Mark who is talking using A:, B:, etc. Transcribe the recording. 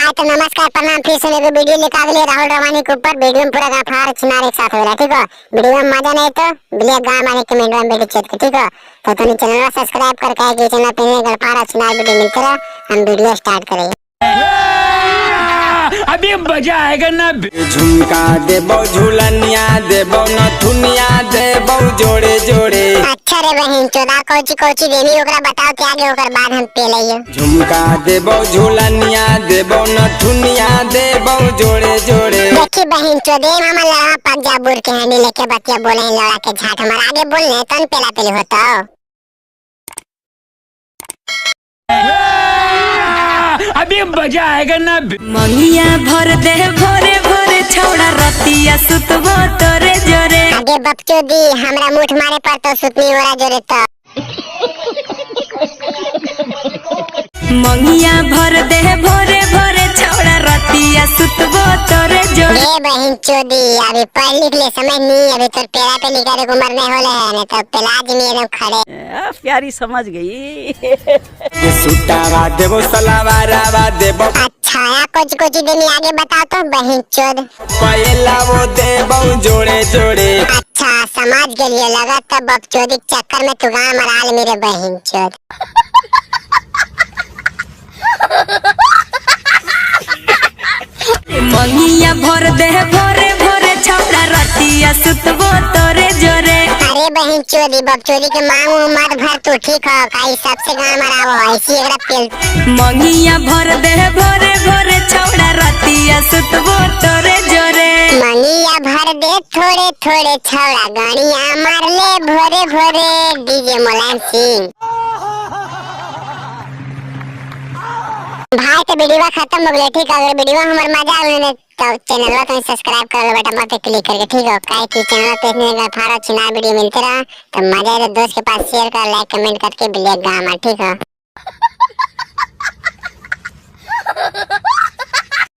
A: भाई तो नमस्कार प्रणाम, फिर से एगो वीडियो लेके आ गेलिए राहुल रवानी के ऊपर। वीडियो में पूरा गाफार छिनार एक साथ होला, ठीक हो। वीडियो में मजा नहीं तो बिलिया गाँव मारे कमेंट में वीडियो चेक, ठीक हो। तो तुम चैनल सब्सक्राइब करके के चैनल पे गलफार छिनार वीडियो मिलते रहा। हम वीडियो स्टार्ट करेंगे।
B: अभी मजा आएगा ना।
C: झुमका देबो झुलनिया देबो नथुनिया देबो जोड़े जोड़े।
A: अच्छा रे बहन चोदा, कोची कोची देनी ओकरा बताओ के आगे, ओकर बाद हम पे लइयो।
C: झुमका देबो झुलनिया देबो नथुनिया देबो जोड़े जोड़े।
A: देखी बहन चोदे मामा लड़ा पक जा बुर के हनी लेके बतिया बोले लड़ा के झाट हमारा आगे बोलने तन पेला पेली होता।
B: अभी मजा आएगा ना।
D: मंगिया भर दे भोरे भोरे छौड़ा रतिया सुतबो तोरे जोरे।
A: आगे बकचोदी हमरा मुठ मारे पर तो सुतनी ओरा जोरे तो।
D: मंगिया भर दे भोरे भोरे छौड़ा रतिया सुतबो तोरे जोरे।
A: ए बहन चोदी अभी पढ़ लिख ले समझ नहीं, अभी तो पेला पे लिखा रे उम्र नहीं होले है, नहीं तो पेलाज में एकदम खड़े।
E: प्यारी समझ गई।
C: सुटावा देबो सलावारावा देबो।
A: अच्छा या कोची कोची देनी आगे बताओ तो बहन चोद।
C: पहला वो देबो जोड़े जोड़े।
A: अच्छा समाज के लिए लगा तब बकचोदी के चक्कर में तू गाँव मराल मेरे बहन चोद।
D: मंगिया भर दे भोरे भोरे छौड़ा रतिया सुतबो तोरे जोरे।
A: अरे बहन चोदी बकचोदी के मांग मत भर तू, ठीक हो काई सबसे गाँव मरावो ऐसी एकरा पेल।
D: मंगिया भर दे भोरे भोरे छौड़ा रतिया सुतबो तोरे जोरे।
A: मंगिया भर दे थोड़े थोड़े छौड़ा गाड़िया मार ले भोरे भोरे। डीजे मुलायम सिंह भाई तो वीडियो खत्म हो गया, ठीक है। अगर वीडियो हमार मजा आवे तो चैनल को सब्सक्राइब कर लो बटन पे क्लिक करके, ठीक हो। काहे कि चैनल पे इतने फारो छिनार वीडियो मिलते रहा तो मजा आए तो दोस्त के पास शेयर कर, लाइक कमेंट करके बिलिया गामा, ठीक हो।